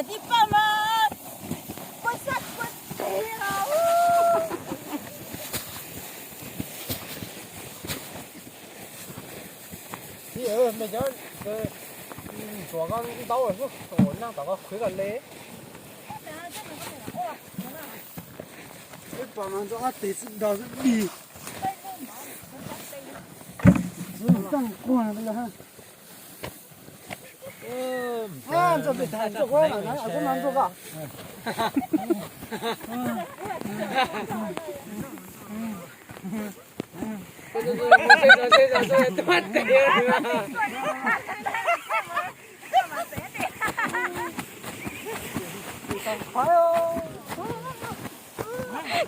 Tib paj mas kuj sab kuj tig los. Txiv, me cov ntxuav koj ntaub, nag tom koj qhwv koj le. Ib pam mas ntxuav koj tes xwb, do xwb dig. Ntxuav quag.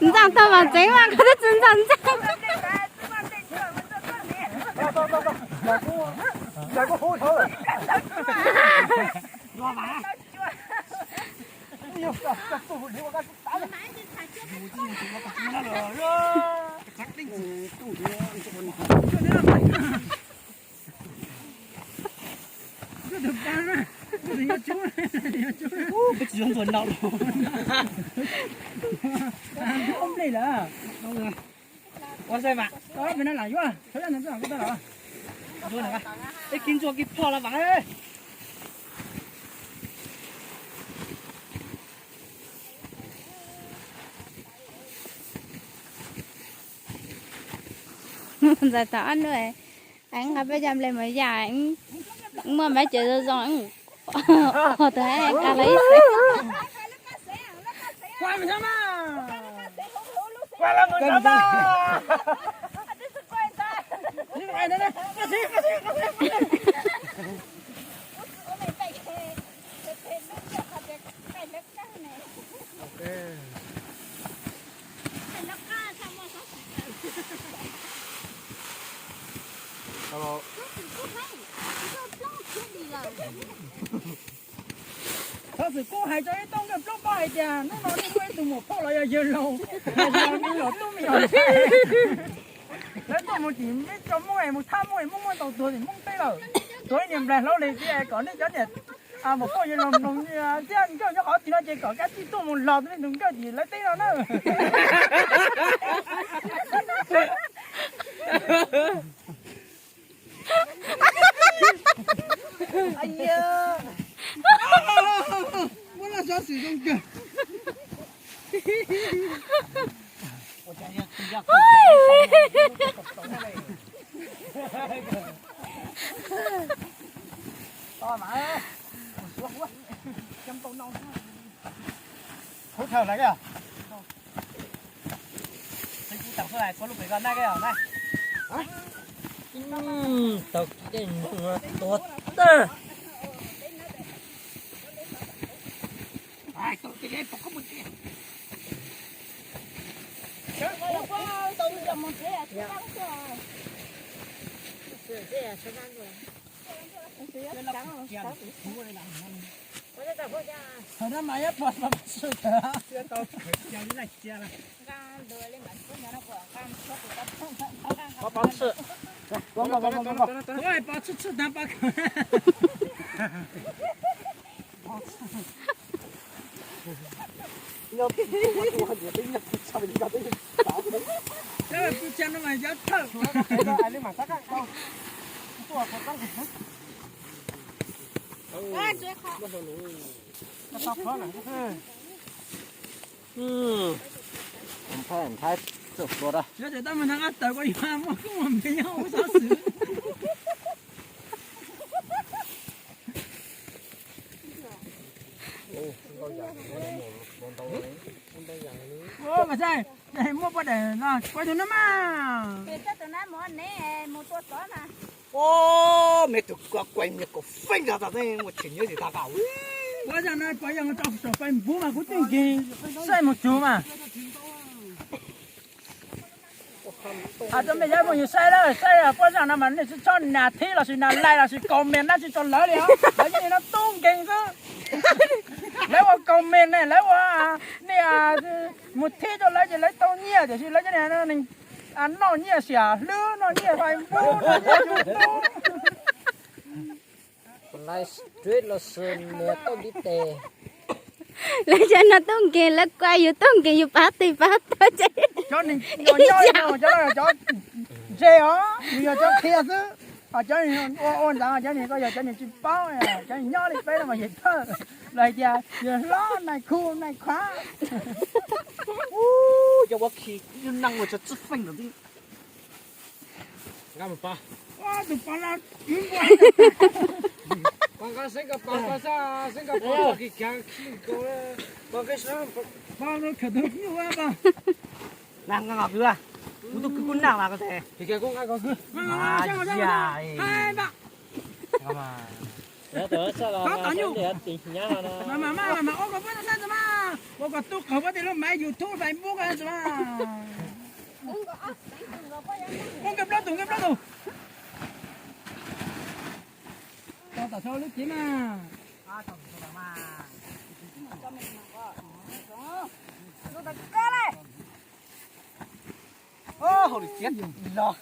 Ntxaaj tau mas tseev mas koj twb tsis ntxaaj ntxaaj. Peb tsis zoo ntxuav ntaub. Nplej lawm. Ua sai mas, peb no lam yuav, thaum yog ntawd ntxuav kuv tau los. Ntxuav na, peb kib ntxuav kib plho los mas. Ntxawm tau ob nub, nqa peb cov nplej mus yaj, muaj npav cev zoo zoo, tus hais nqa los ib xeem. Xov xwm kuj hais rau ib tug nkauj plaub paub hais tias hnub no nej muaj ib tug muam phauj los yog yawg laus, hais tias me nyuam tub me nyuam ntxhais, lawv tuaj mus tim peb tso Hmoob es mus thab Hmoob es Hmoob muab tau tuag tim Hmoob teb lawm. Tuag ib niag nplaig hlau li tias kom nej cov niam muam phauj yawg laus mloog thiab nkauj nyob qhov twg no ces kom kav tsij tuaj mus los rau nej tus nkauj tim lawv teb no na. Muab laj xov xwm zoo kawg. Thawj lawm, txhua lub pem koj naj, tau kiv dej nug tuag tag. Thaum no mas yuav pov pov tswj tawm. Pov tswj tswj tag pov kawg. Pv tsa no mas yog thawj. Nthaib nthaib txawm hluas da. Tsis tau mus nrog Ab Tawm ko yog muaj koob muaj npe nyob ua xov xwm. Mas saib, muaj poj daim no, kuv tus no mas. Ua me tus kuv kuaj me kaum feeb tag tag ua tsis nyob tsis tag. Puas yog no, puas yog mus rau saum Facebook mas kuv twb nkeeg saib mus tsuag mas. Hais rau me cov phooj ywg saib lawm, saib puab zaj no mas nej tsis txhob nas thib los sis nas like los sis comment dab tsi rau lawv li os, lawv yeej li no tub nkeeg xwb. Lawv ua comment ne, lawv ua nej mus thib rau lawv ces lawv tau nyiaj, tiam sis lawv cov niag noj nyiaj xiam hlwb, noj nyiaj Facebook, noj nyiaj YouTube. Live stream los sis nias tauj ntiv tes. Lawv cov no tuaj nkees, lawv kuj yus tuaj nkees yus pab tes pab taw ces. Cov ntse os, yog cov qhia xwb, ho cov ua ua ntawd cov niag ko yog cov niag tsis paub, cov nyob li peb no mas yawg thawj, los hais tias yawg hlob nais khu nais khuav. Ub, cov ua khi neeg ua cov txwj feej ntawd. Tus pov no, pov nqa xeeb ka pov ko xab, xeeb ka pov ko khi khav khi ko, pov khav sab, pov khav tus nyuj pov. Nqa nqa kwv, kuv tus kwv kuj naj mas ko tes. Pov tom nyuj. Mas mas mas mas ua kom pab tau ntag mas, ua kom tu qawg pab tes lub maiv YouTube Facebook ntag mas. Ua nkawd plaub tus, nkawd plaub tus. Tau tom sau lub cev mas. Hauj lwm tiav los.